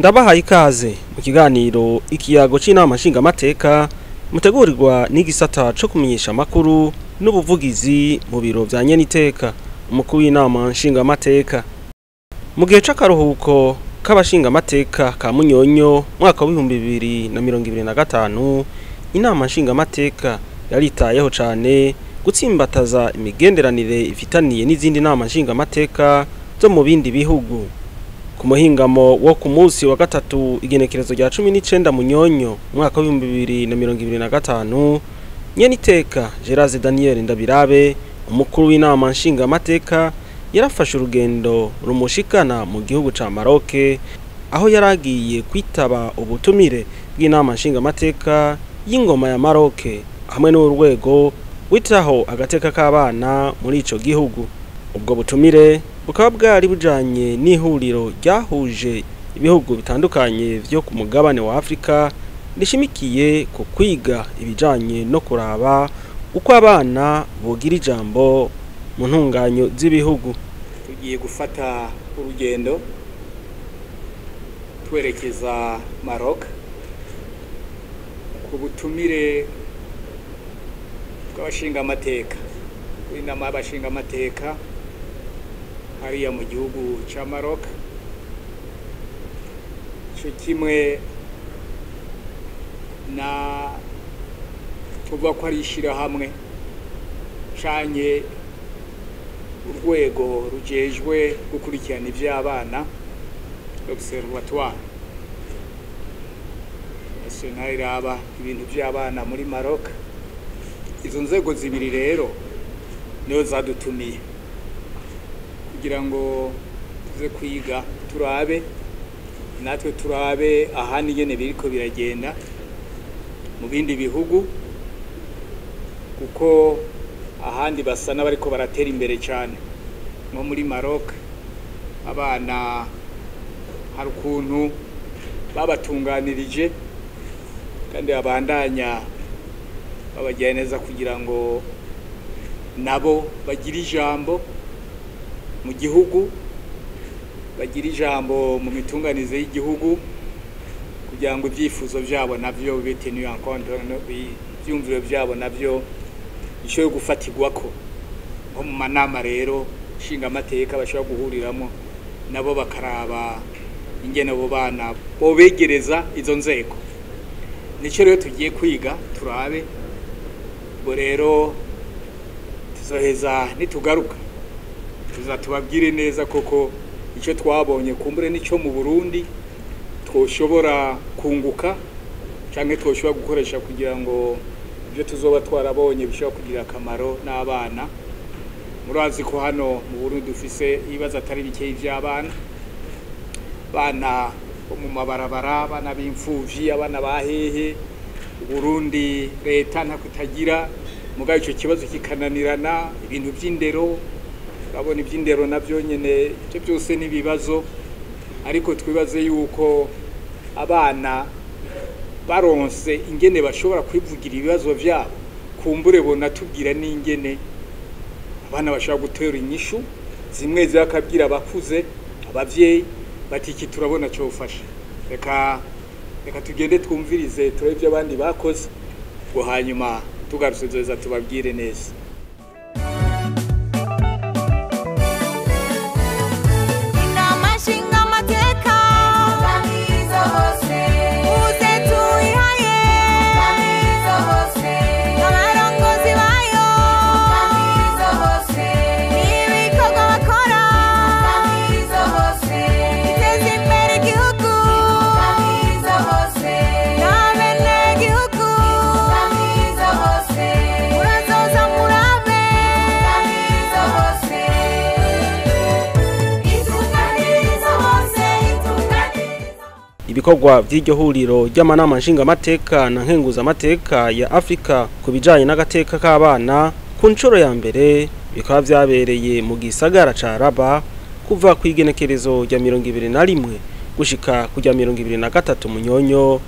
Ndabahaye ikaze mu kiganiro ikiyago c'inama nshingamateka mutegurirwa n'igisata co kumenyesha amakuru n'ubuvugizi mu biro vya nyeniteka umukuru w'inama nshingamateka. Mu gihe c'akaruhuko k'abashingamateka ka Munyonyo mwaka wa 2025, inama nshingamateka yaritayeho cane gutsimbataza imigenderanire ifitaniye n'izindi nama nshingamateka zo mu bindi bihugu. Ku muhingamo wo ku munsi wa gatatu, igenekerezo rya 19 Munyonyo umwaka wa 2025, nyeniteka Gerard Daniel Ndabirabe, umukuru w'inama nshingamateka, yarafashe urugendo rumushikana mu gihugu ca Maroc, aho yaragiye kwitaba ubutumire bw'inama nshingamateka y'ingoma ya Maroc hamwe n'urwego witaho agateka k'abana muri ico gihugu. Ubwo butumire bukaba bwari bujanye n'ihuriro ryahuje ibihugu bitandukanye vyo ku mugabane wa Afrika, rishimikiye ku kwiga ibijanye no kuraba uko abana bogira ijambo mu ntunganyo z'ibihugu. Tugiye gufata urugendo twerekeza Maroc ku butumire bw'abashingamateka b'inama y'abashingamateka hariya mu gihugu ca Maroc, co kimwe na tuvuga ko ari ishirahamwe canke urwego rujejwe gukurikirana ivy'abana, Observatoire National iraba ibintu vy'abana muri Maroc. Izo nzego zibiri rero niyo zadutumiye kugira ngo tuze kwiga, turabe natwe, turabe ahandi ingene biriko biragenda mu bindi bihugu, kuko ahandi basa n'abariko baratera imbere cyane. Nko muri Maroc, abana hari ukuntu babatunganirije kandi babandanya babagira neza kugira ngo nabo bagire ijambo mu gihugu, bagire ijambo mu mitunganize y'igihugu, kugira ngo ibyifuzo byabo navyo bibe tenu en compte, ivyumviro byabo navyo bishobore gufatirwako nko mu manama rero nshingamateka bashobora guhuriramo, nabo bakaraba ingene abo bana bobegereza izo nzego. Nico rero tugiye kwiga, turabe. Ubwo rero tuzoheza nitugaruka tuza tubabwire neza koko icyo twabonye, kumbure n'icyo mu Burundi twoshobora kunguka canke twoshobora gukoresha kugira ngo ibyo tuzoba twarabonye bishobora kugira akamaro n'abana. Murazi ko hano mu Burundi dufise ibibazo atari bikeyi by'abana, abana bo mu mabarabara, abana b'imfuvyi, abana ba hehe. Burundi leta ntako itagira, mugabo ico kibazo kikananirana. Ibintu by'indero, urabona iby'indero navyo nyene, ibyo byose n'ibibazo. Ariko twibaze yuko abana baronse ingene bashobora kwivugira ibibazo vyabo, kumbure bonatubwira n'ingene abana bashobora gutera inyishu zimwe, bakabwira abakuze, abavyeyi, bati iki turabona cofasha. Reka tugende twumvirize, turabe ibyo abandi bakoze, ngo hanyuma tugarutse tuzoza tubabwire neza. Inama nshingamateka, muze tuyihaye abarongozi bayo n'ibikorwa bakora biteza imbere igihugu n'abenegihugu. Murazoza murabe. Ibikorwa vy'iryo huriro ry'amanama nshingamateka na nkenguzamateka ya Afrika ku bijanye n'agateka k'abana ku nshuro ya mbere bikaba vyabereye mu gisagara ca Rabat kuva ku igenekerezo rya 21 gushika ku rya 23 Munyonyo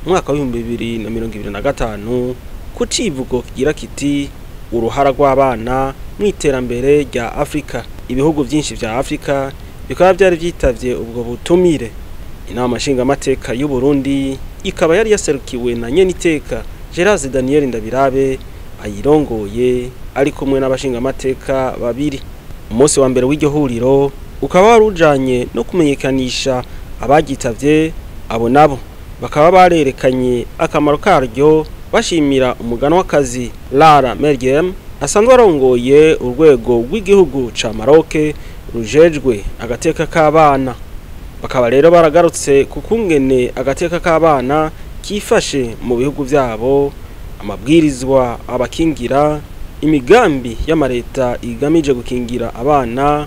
umwaka wa 2025, ku civugo kigira kiti: "Uruhara rw'abana mu iterambere rya Afrika". Ibihugu vyinshi vya Afrika bikaba vyari vyitavye ubwo butumire. Inama nshingamateka y'u Burundi ikaba yari yaserukiwe na nyeniteka Gerard Daniel Ndabirabe ayirongoye, ari kumwe n'abashingamateka babiri. Umunsi wa mbere w'iryo huriro ukaba wari ujanye no kumenyekanisha abagitavye. Abo nabo bakaba barerekanye akamaro karyo, bashimira umuganwakazi Lara Meriem asanzwe arongoye urwego rw'igihugu ca Maroc rujejwe agateka k'abana. Bakaba rero baragarutse ku kungene agateka k'abana kifashe mu bihugu vyabo, amabwirizwa abakingira, imigambi y'amareta igamije gukingira abana,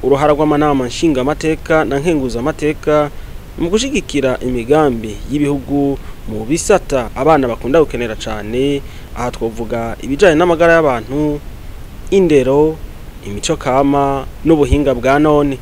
uruhara rw'amanama nshingamateka na nkenguzamateka mu gushigikira imigambi y'ibihugu mu bisata abana bakunda gukenera cane. Aha twovuga ibijanye n'amagara y'abantu, indero, imico kama n'ubuhinga bwa none.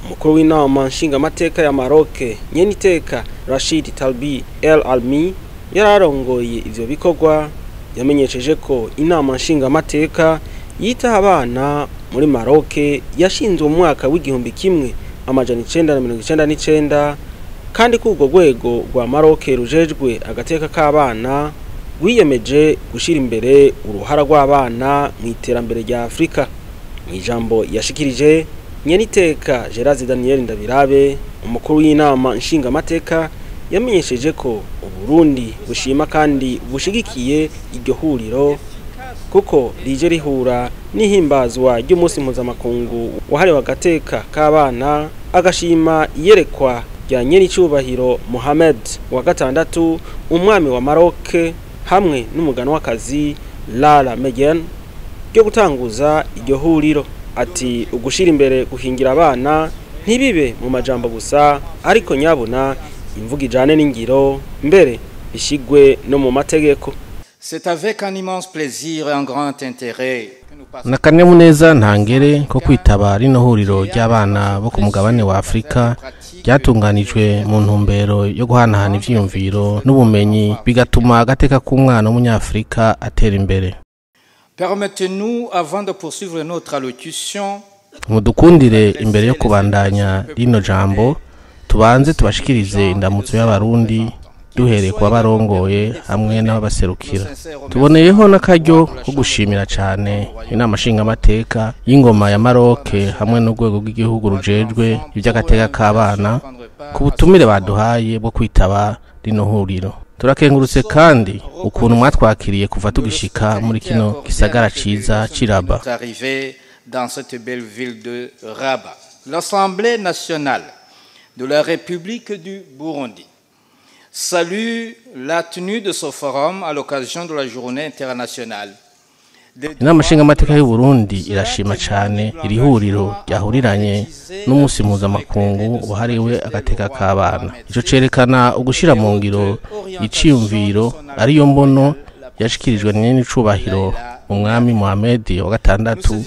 Umukuru w'inama nshingamateka ya Maroc, nyeniteka Rashid Talbi El Almi, yararongoye ivyo bikorwa, yamenyesheje ko inama nshingamateka yitaho abana muri Maroc yashinzwe mu mwaka w'1999, kandi ko urwo rwego rwa Maroc rujejwe agateka k'abana rwiyemeje gushira imbere uruhara rw'abana mu iterambere rya Afurika. Mu ijambo yashikirije, nyeniteka Gerard Daniel Ndabirabe, umukuru w'inama nshingamateka, yamenyesheje ko Uburundi bushima kandi bushigikiye iryo huriro kuko rije rihura n'ihimbazwa ry'umunsi mpuzamakungu wahariwe agateka k'abana, agashima iyerekwa rya nyenicubahiro Mohamed wa gatandatu, umwami wa Maroc, hamwe n'umuganwakazi Lara Megan ryo gutanguza iryo huriro. Ati ugushira imbere guhingira abana ntibibe mu majambo gusa, ariko nyabuna imvugo ijane n'ingiro, mbere bishigwe no mu mategeko. C'est avec un immense plaisir et un grand intérêt que nous passons N'akanyamuneza ntangere ko kwitaba rino huriro ry'abana bo ku mugabane wa Afurika ryatunganijwe mu ntumbero yo guhanahana ivyiyumviro n'ubumenyi, bigatuma agateka k'umwana w'umunyafurika atera imbere. Permettez-nous, avant de poursuivre notre allocution, Mudukundire, imbere yo kubandanya rino jambo, tubanze tubashikirize indamutso y'Abarundi, duhereye ku babarongoye hamwe n'ababaserukira. Tuboneyeho n'akaryo ko gushimira cane inama nshingamateka y'ingoma ya Maroc hamwe n'urwego rw'igihugu rujejwe ivy'agateka k'abana ku butumire baduhaye bwo kwitaba rino huriro. Turakengurutse kandi ukuntu mwatwakiriye kuva tugishika muri kino gisagara ciza c'i Rabat. notre arrivée dans cette belle ville de Rabat. L'Assemblée nationale de la République du Burundi salue la tenue de ce forum à l'occasion de la Journée internationale des Inama nshingamateka y'u Burundi irashima cane iri huriro ryahuriranye n'umunsi mpuzamakungu wahariwe agateka k'abana. Ico cerekana ugushira mu ngiro iciyumviro ariyo mbono yashikirijwe n'icubahiro umwami Mohamed wa gatandatu,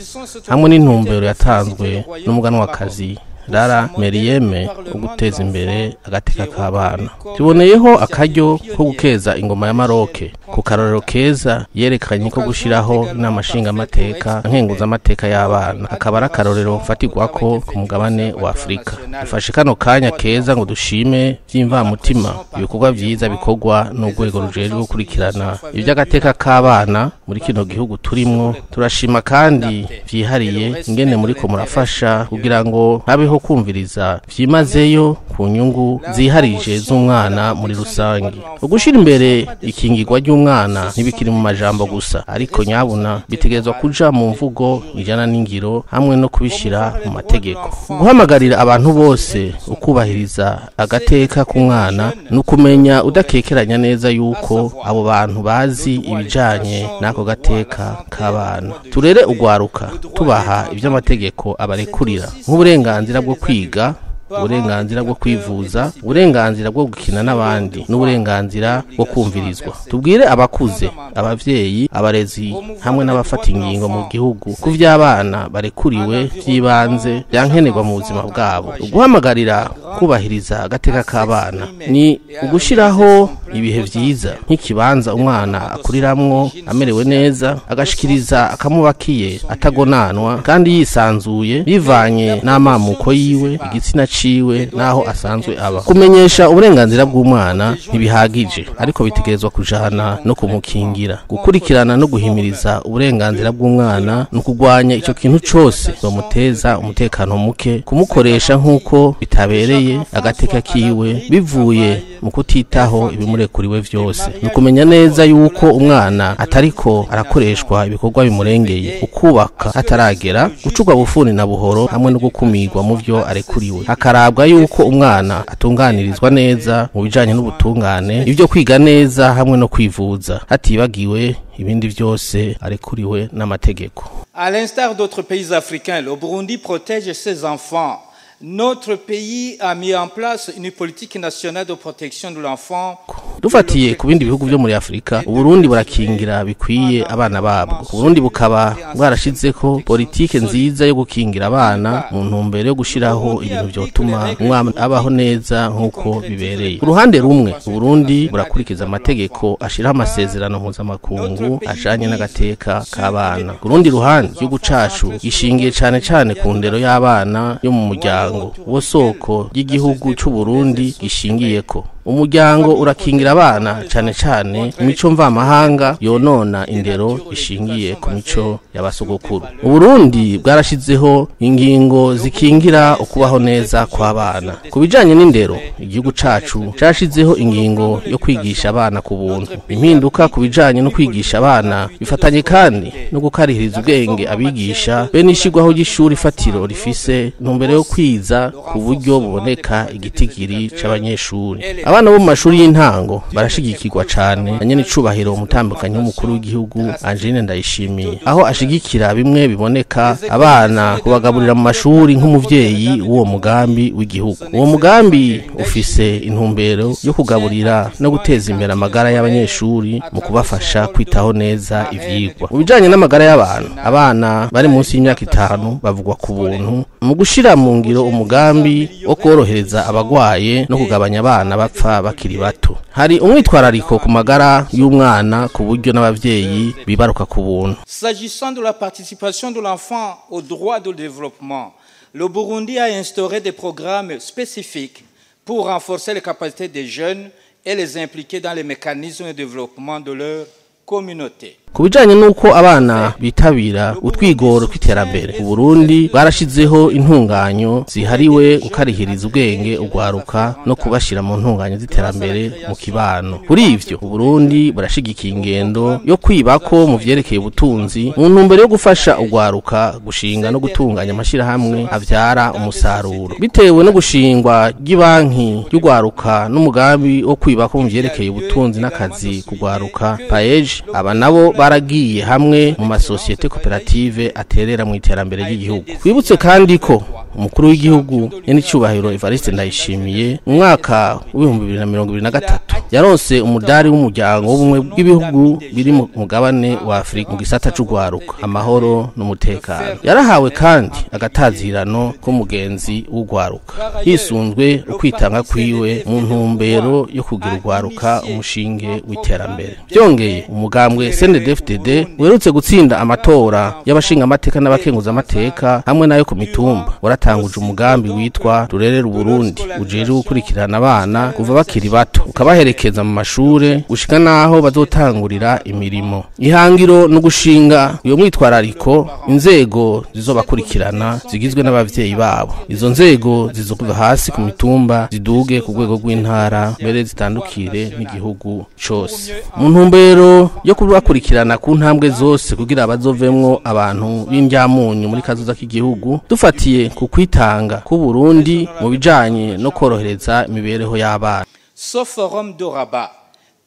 hamwe n'intumbero yatanzwe n'umuganwakazi Rara Meriyeme wo guteza imbere agateka k'abana. Tuboneyeho akaryo ko gukeza ingoma ya Maroc ku karorero keza yerekanye ko gushiraho inama nshingamateka nkenguzamateka y'abana akaba ari akarorero mfatirwako ku mugabane wa Afurika. Dufashe kano kanya keza ngo dushime vy'imvamutima ibikorwa vyiza bikorwa n'urwego rujejwe gukurikirana ivy'agateka k'abana muri kino gihugu turimwo. Turashima kandi vyihariye ingene muriko murafasha kugira ngo habeho kumviriza vyimazeyo ku nyungu ziharije z'umwana muri rusangi. Ugushira imbere ikingirwa ry'umwana ntibikiri mu majambo gusa, ariko nyabuna bitegerezwa kuja mu mvugo ijana n'ingiro hamwe no kubishira mu mategeko. Guhamagarira abantu bose ukubahiriza agateka k'umwana ni ukumenya udakekeranya neza yuko abo bantu bazi ibijanye n'ako gateka k'abana. Turere ugwaruka tubaha ivy'amategeko abarekurira, nk'uburenganzira bwo kwiga, uburenganzira bwo kwivuza, uburenganzira bwo gukina n'abandi n'uburenganzira bwo kumvirizwa. Tubwire abakuze, abavyeyi, abarezi hamwe n'abafata ingingo mu gihugu ku vy'abana barekuriwe vy'ibanze vyankenerwa mu buzima bwabo. Uguhamagarira Kubahiriza agateka k'abana ni ugushiraho ibihe vyiza, nk'ikibanza umwana akuriramwo amerewe neza, agashikiriza akamubakiye atagonanwa kandi yisanzuye, bivanye n'amamuko yiwe, igitsina ciwe n'aho asanzwe aba. Kumenyesha uburenganzira bw'umwana ntibihagije, ariko bitegerezwa kujana no kumukingira. Gukurikirana no guhimiriza uburenganzira bw'umwana ni ukugwanya ico kintu cose bamuteza umutekano muke, kumukoresha nk'uko bitabereye agateka kiwe bivuye mu kutitaho ibimurekuriwe vyose. Ni ukumenya neza yuko umwana atariko arakoreshwa ibikorwa bimurengeye, ukubaka ataragera, gucurwa bufuni na buhoro, hamwe no gukumirwa mu vyo arekuriwe. Hakarabwa yuko umwana atunganirizwa neza mu bijanye n'ubutungane, ibyo kwiga neza hamwe no kwivuza, hatibagiwe ibindi vyose arekuriwe n'amategeko. À l'instar d'autres pays africains, le Burundi protège ses enfants. Notre pays a mis en place une politique nationale de protection de l'enfant. Dufatiye ku bindi bihugu byo muri Afrika, Uburundi burakingira bikwiye abana babwo. Uburundi bukaba bwarashizeko politike nziza yo gukingira abana mu ntumbero yo gushiraho ibintu vyotuma umwana abaho neza nk'uko bibereye. Ku ruhande rumwe, Uburundi burakurikiza amategeko ashiraho amasezerano mpuzamakungu ajanye n'agateka k'abana. Ku rundi ruhande, igihugu cacu gishingiye cane cane ku ndero y'abana yo mu muryango, wo soko ry'igihugu c'u Burundi gishingiyeko. Umuryango urakingira abana cane cane imico mvamahanga yonona indero ishingiye ku mico y'abasogokuru. Uburundi bwarashizeho ingingo zikingira ukubaho neza kw'abana. Ku bijanye n'indero, igihugu cacu cashizeho ingingo yo kwigisha abana ku buntu. Impinduka ku bijanye no kwigisha abana bifatanye kandi no gukarihiriza ubwenge abigisha be n'ishirwaho ry'ishuri fatiro rifise intumbero yo kwiza ku buryo buboneka igitigiri c'abanyeshuri. Abana bo mu mashuri y'intango barashigikirwa cane na nyene icubahiro umutambukanyi w'umukuru w'igihugu Angeline Ndayishimiye, aho ashigikira bimwe biboneka abana kubagaburira mu mashuri nk'umuvyeyi w'uwo mugambi w'igihugu. Uwo mugambi ufise intumbero yo kugaburira no guteza imbere amagara y'abanyeshuri mu kubafasha kwitaho neza ivyigwa. Mu bijanye n'amagara y'abantu, abana bari munsi y'imyaka 5 bavugwa ku buntu mu gushira mu ngiro umugambi wo korohereza abagwaye no kugabanya abana bapfa bakiri bato. Hari umwitwarariko ku magara y'umwana ku buryo n'abavyeyi bibaruka ku buntu. S'agissant de la participation de l'enfant au droit de développement, le Burundi a instauré des programmes spécifiques pour renforcer les capacités des jeunes et les impliquer dans les mécanismes de développement de leur communauté. Ku bijanye n'uko abana bitabira utwigoro tw'iterambere, Uburundi bwarashizeho intunganyo zihariwe gukarihiriza ubwenge ugwaruka no kubashira mu ntunganyo z'iterambere mu kibano. Kuri ivyo, Uburundi burashigikiye ingendo yo kwibako mu vyerekeye ubutunzi mu ntumbero yo gufasha ugwaruka gushinga no gutunganya amashirahamwe avyara umusaruro. Bitewe no gushingwa ry'ibanki y'ugwaruka n'umugambi wo kwibako mu vyerekeye ubutunzi n'akazi kugwaruka PAEJ, aba nabo baragiye hamwe mu masosiyete koperative aterera mu iterambere ry'igihugu. Twibutse kandi ko umukuru w'igihugu nyene icubahiro Evariste Ndayishimiye mu mwaka w'2023 yaronse umudari w'umuryango w'ubumwe bw'ibihugu biri mu mugabane wa Afrika mu gisata c'ugwaruka, amahoro n'umutekano. Yarahawe kandi agatazirano k'umugenzi w'ugwaruka hisunzwe ukwitanga kwiwe mu ntumbero yo kugira ugwaruka umushinge w'iterambere. Byongeye, umugambwe CNDD-FDD werutse gutsinda amatora y'abashinga amateka n'abakenguza amateka hamwe nayo ku mitumba, waratanguje umugambi witwa Rurerera Uburundi ujejwe gukurikirana abana kuva bakiri bato ukabaherekeza mu mashure gushika naho bazotangurira imirimo. Ihangiro no gushinga uyo mwitwarariko inzego zizobakurikirana zigizwe n'abavyeyi babo. Izo nzego zizokuva hasi ku mitumba ziduge ku rwego rw'intara mbere zitandukire n'igihugu cose. Mu ntumbero yo kubakurikirana ku ntambwe zose kugira bazovemwo abantu b'indyamunyu muri kazoza k'igihugu, dufatiye ku kwitanga ku Burundi mu bijanye no korohereza imibereho y'abana. Ce forum de Rabat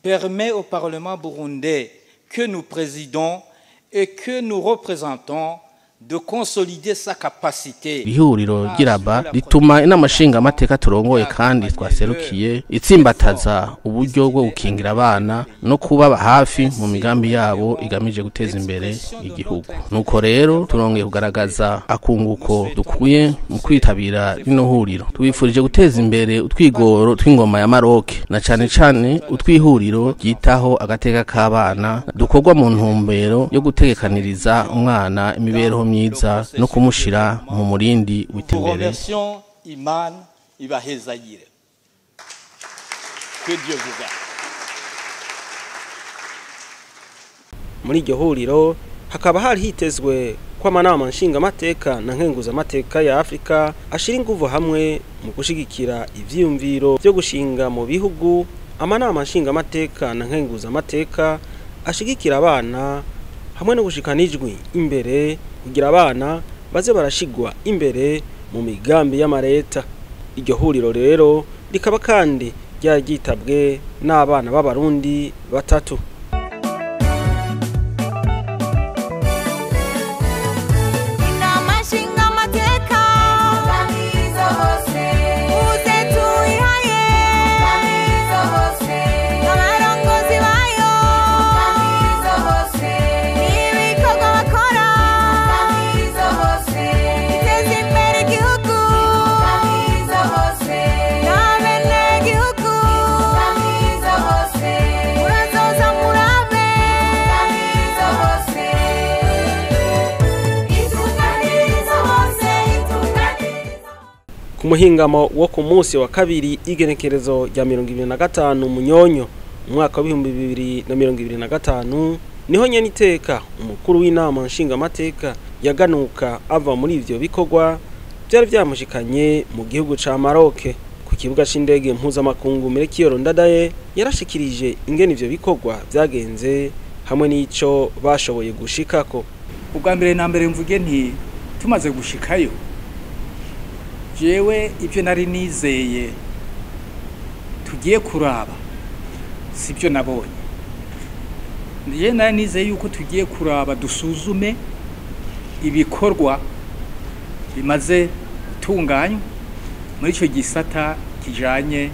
permet au Parlement burundais que nous présidons et que nous représentons de consolider sa capacité Ihuriro ry'Iraba rituma inama nshingamateka turongoye kandi twaserukiye itsimbataza uburyo bwo gukingira abana no kubaba hafi mu migambi yabo igamije guteza imbere igihugu. Nuko rero turongeye kugaragaza akunguko dukuye mu kwitabira rino huriro. Tubifurije guteza imbere utwigoro tw'ingoma ya Maroc na cane cane utwihuriro ryitaho agateka k'abana dukorwa mu ntumbero yo gutegekaniriza umwana imibereho myiza no kumushira mu murindi w'imbere. Imana ibahezagire. Que Dieu vous garde. Muri iryo huriro hakaba hari hitezwe ko amanama nshingamateka na nkenguzamateka ya Afrika ashira inguvu hamwe mu gushigikira ivyiyumviro vyo gushinga mu bihugu amanama nshingamateka na nkenguzamateka ashigikira abana hamwe no gushikana ijwi imbere kugira abana baze barashigwa imbere mu migambi y'amareta. Iryo huriro rero rikaba kandi ryagitabwe n'abana b'abarundi batatu. Inama nshingamateka uze tuyihaye abarongozi bayo n'ibikorwa bakora biteza imbere igihugu n'abenegihugu murazoza murabe Ku muhingamo wo ku munsi wa kabiri igenekerezo rya 2025 Munyonyo umwaka wa 2025 niho nyene iteka umukuru w'inama nshingamateka yaganuka ava muri ivyo bikorwa byari vyamushikanye mu gihugu ca Maroc. Ku kibuga c'indege mpuzamakungu Melchior Ndadaye yarashikirije ingene ivyo bikorwa vyagenze hamwe n'ico bashoboye gushikako. Ubwa mbere na mbere mvuge nti tumaze gushikayo jewe ibyo nari nizeye tugiye kuraba sibyo nabonye. Ndiye nari nizeye yuko tugiye kuraba dusuzume ibikorwa bimaze gutunganywa muri ico gisata kijanye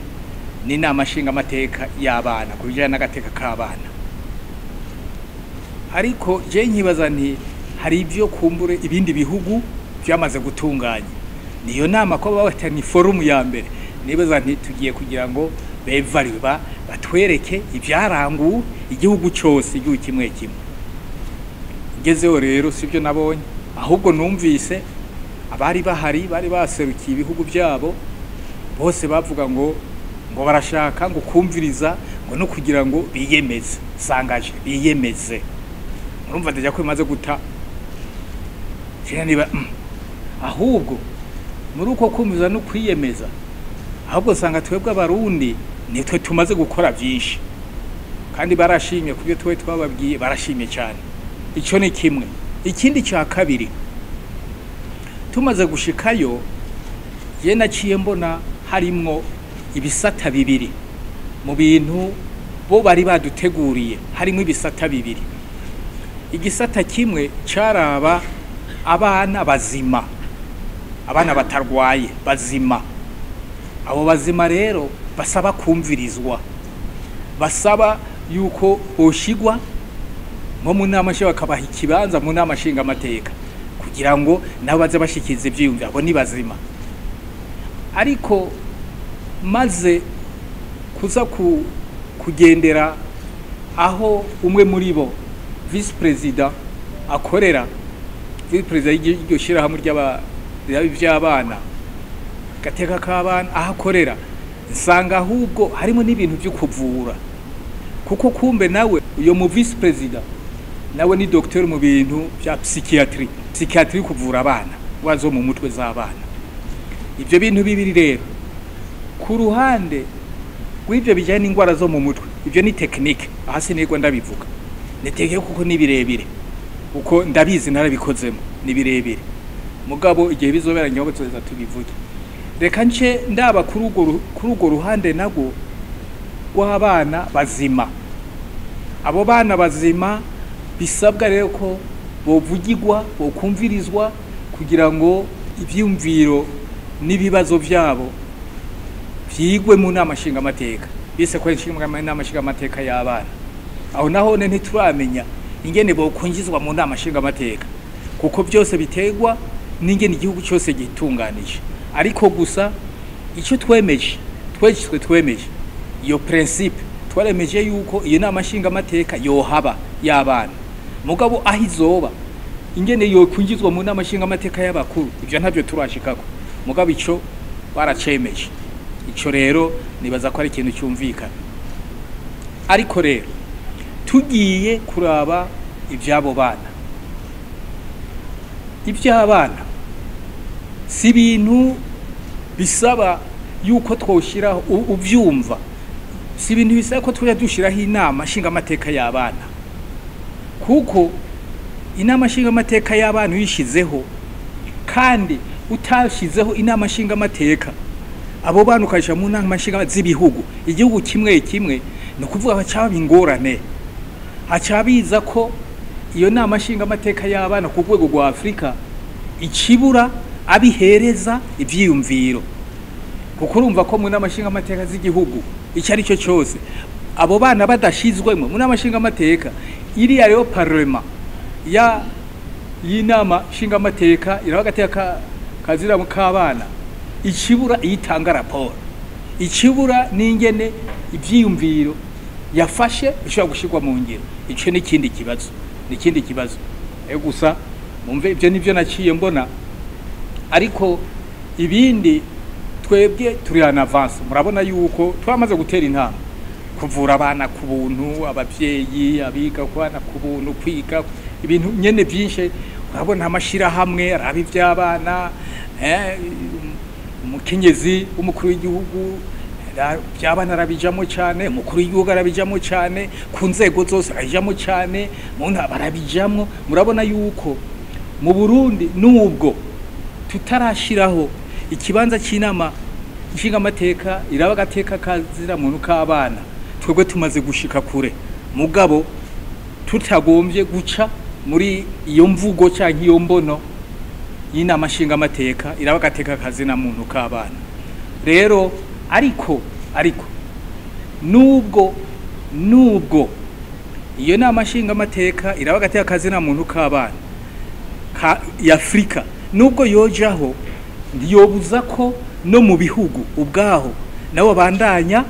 n'inama nshingamateka y'abana ku bijanye n'agateka k'abana. Ariko je nkibaza nti hari ibyo kumbure ibindi bihugu byamaze gutunganya. Niyo nama ko bawata ni forum ya mbere nibaza nti tugiye kugira ngo bevariba batwereke ibyarangu igihugu cyose igihugu kimwe kimwe. Ngezeho rero sibyo nabonye, ahubwo numvise abari bahari bari baserukiye ibihugu byabo bose bavuga ngo barashaka ngo kumviriza ngo no kugira ngo biyemeze sangaje biyemeze. Urumva ndaje ko bimaze guta niba ahubwo muri uko kumviza no kwiyemeza ahubwo sanga twebwe abarundi nitwe tumaze gukora byinshi kandi barashimye kubyo twe twababwiye barashimye cyane. Ico ni kimwe. Ikindi cya kabiri, tumaze gushikayo je naciye mbona harimwo ibisata bibiri mu bintu bo bari baduteguriye. Harimo ibisata bibiri. Igisata kimwe caraba abana bazima, abana batarwaye bazima. Abo bazima rero basaba kumvirizwa, basaba yuko boshigwa nko mu nama nshinga bakabaha ikibanza mu nama nshingamateka kugira ngo nabo baze bashikize ivyiyumviro, abo ni bazima. Ariko maze kuza kugendera aho umwe muri bo vice president akorera, vice president y'iryo shirahamwe ry'abana gateka k'abana aho akorera, nsanga ahubwo harimo n'ibintu byo kuvura, kuko kumbe nawe uyo mu vice president nawe ni docteur mu bintu bya psychiatry, psychiatry kuvura abana wazo mu mutwe z'abana. Ibyo bintu bibiri rero ku ruhande rw'ibyo bijyanye n'indwara zo mu mutwe, ibyo ni technique hasi nirwo ndabivuga ni technique kuko ni birebire, uko ndabizi narabikozemo ni birebire, mugabo igihe bizobera nyobo tuza tubivuge. Reka nce ndaba kuri urwo ruhande nago rw'abana bazima. Abo bana bazima bisabwa rero ko bovugirwa, bokumvirizwa kugira ngo ivyumviro n'ibibazo vyabo vyigwe mu nama nshingamateka, bise ko inama nshingamateka y'abana. Aho naho ntituramenya ingene bokwinjizwa mu nama nshingamateka, kuko byose bitegwa n'ingene igihugu cyose gitunganije. Ariko gusa icyo twemeje, twese twemeje iyo principe, twaremeje yuko iyo nama nshingamateka yohaba y'abana, mugabo aho izoba ingene yokwinjizwa mu nama nshingamateka y'abakuru ivyo ntavyo turashikako, mugabo ico baracemeje. Ico rero nibaza ko ari ikintu cyumvikana. Ariko rero tugiye kuraba ivyabo bana, ivy'abana si ibintu bisaba yuko twoshiraho uvyumva, si ibintu bisaba ko tujya dushiraho inama nshingamateka y'abana, kuko inama nshingamateka y'abana uyishizeho kandi utashizeho inama nshingamateka abo bana ukajya mu nama nshingamateka z'ibihugu, igihugu kimwe kimwe, ni ukuvuga hacaba ingorane, hacabiza ko iyo nama nshingamateka y'abana ku rwego rwa Afurika ikibura abihereza ivyiyumviro, kuko urumva ko mu nama nshingamateka z'igihugu icyo ari cyo cyose abo bana badashizwemo mu nama nshingamateka iriya rero parlement ya y'inama nshingamateka iraba agateka kazira k'abana ikibura iyitanga raporo, ikibura n'ingene ivyiyumviro yafashe bishobora gushirwa mu ngiro. Ico ni ikindi kibazo, ni ikindi kibazo. Gusa mumve ibyo nivyo naciye mbona, ariko ibindi twebwe turi en avance. Murabona yuko twamaze gutera intambwe, kuvura abana ku buntu, abavyeyi abiga kubana ku buntu, kwiga ibintu nyene byinshi. Urabona amashirahamwe araba ivy'abana, umukenyezi w'umukuru w'igihugu by'abana arabijamo cyane, umukuru w'igihugu arabijamo cyane, ku nzego zose arabijamo cyane, mu ntara barabijamo. Murabona yuko mu Burundi nubwo tutarashiraho ikibanza cy'inama nshingamateka iraba agateka kazira muntu k'abana, twebwe tumaze gushika kure, mugabo tutagombye guca muri iyo mvugo cyangwa iyo mbono y'inama nshingamateka iraba agateka kazina muntu k'abana. Rero ariko nubwo iyo nama nshingamateka iraba agateka kazina muntu k'abana ya Afrika, nubwo yojaho ntiyobuza ko no mu bihugu ubwaho nabo bandanya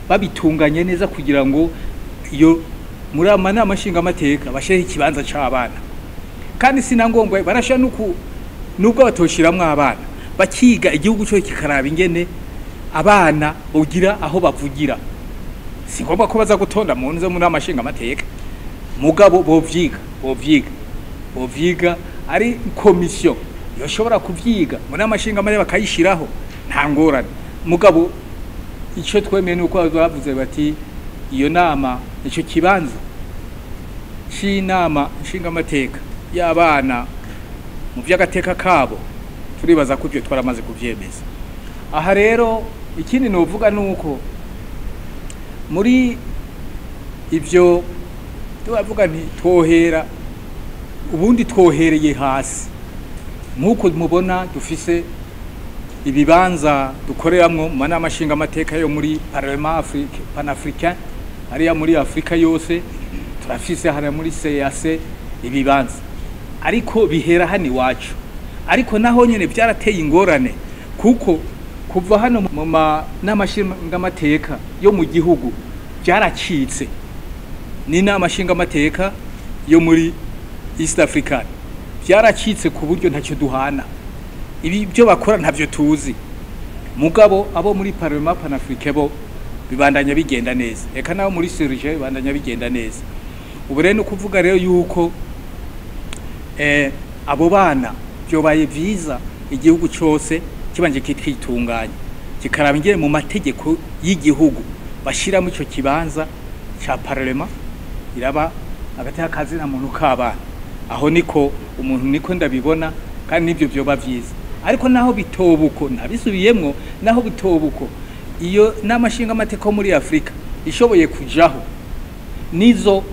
babitunganye neza kugira ngo iyo muri amanama nshingamateka bashireho ikibanza c'abana. Kandi sinangombwa barasha nuku nubwo batoshiramwe abana bakiga igihugu cyo kikaraba ingene abana bogira aho bavugira. Si ngombwa ko baza gutonda mu nzo muri amashingamateka, mugabo bovyiga ari komisiyo yoshobora kuvyiga muri amashingamateka bakayishiraho, nta ngorane. Mugabo ico twemeye nuko bavuze bati iyo nama, ico kibanza c'inama nshingamateka y'abana mu vy'agateka kabo, turibaza ko ivyo twaramaze kuvyemeza. Aha rero ikindi novuga nuko muri ivyo tubavuga nti twohera, ubundi twohereye hasi. Nkuko mubona dufise ibibanza dukoreramwo mu nama nshingamateka yo muri Parlement Panafricain, hariya muri Afrika yose turafise, hariya muri CAC ibibanza, ariko bihera hano iwacu. Ariko naho nyene vyarateye ingorane, kuko kuva hano mu nama nshingamateka yo mu gihugu byaracitse, n'inama nshingamateka yo muri East African byaracitse ku buryo ntacyo duhana, ibi byo bakora ntavyo tuzi. Mugabo abo muri Parlement Panafricain bo bibandanya bigenda neza, eka nabo muri Surge bibandanya bigenda neza. Ubu rero kuvuga rero yuko abo bana byobaye vyiza igihugu cyose kibanje kititunganya, kikaraba ingene mu mategeko y'igihugu bashiramo ico kibanza ca Parlement iraba agateka kazina muntu k'abana. Aho niko umuntu niko ndabibona, kandi nivyo byoba vyiza. Ariko naho bitobuko nabisubiyemwo, naho bitobuko iyo nama nshingamateka muri Afrika ishoboye kujaho, nizo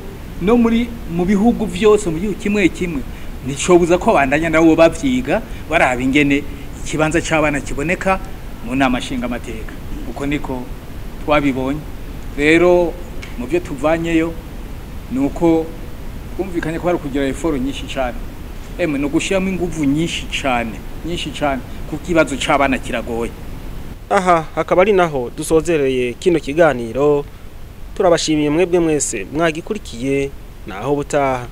No muri mu bihugu byose, mu gihugu kimwe kimwe, nticobuza ko bandanya nabo bavyiga, baraba ingene ikibanza c'abana kiboneka mu nama nshingamateka. Uko niko twabibonye. Rero mu byo tuvanyeyo ni uko twumvikanye ko hari kugira effort nyinshi cyane, emwe no gushyiramo inguvu nyinshi cyane, nyinshi cyane, kuko ikibazo c'abana kiragoye. Aha hakaba ari naho dusozereye kino kiganiro. Turabashimiye mwebwe mwese mwagikurikiye. Naho butaha.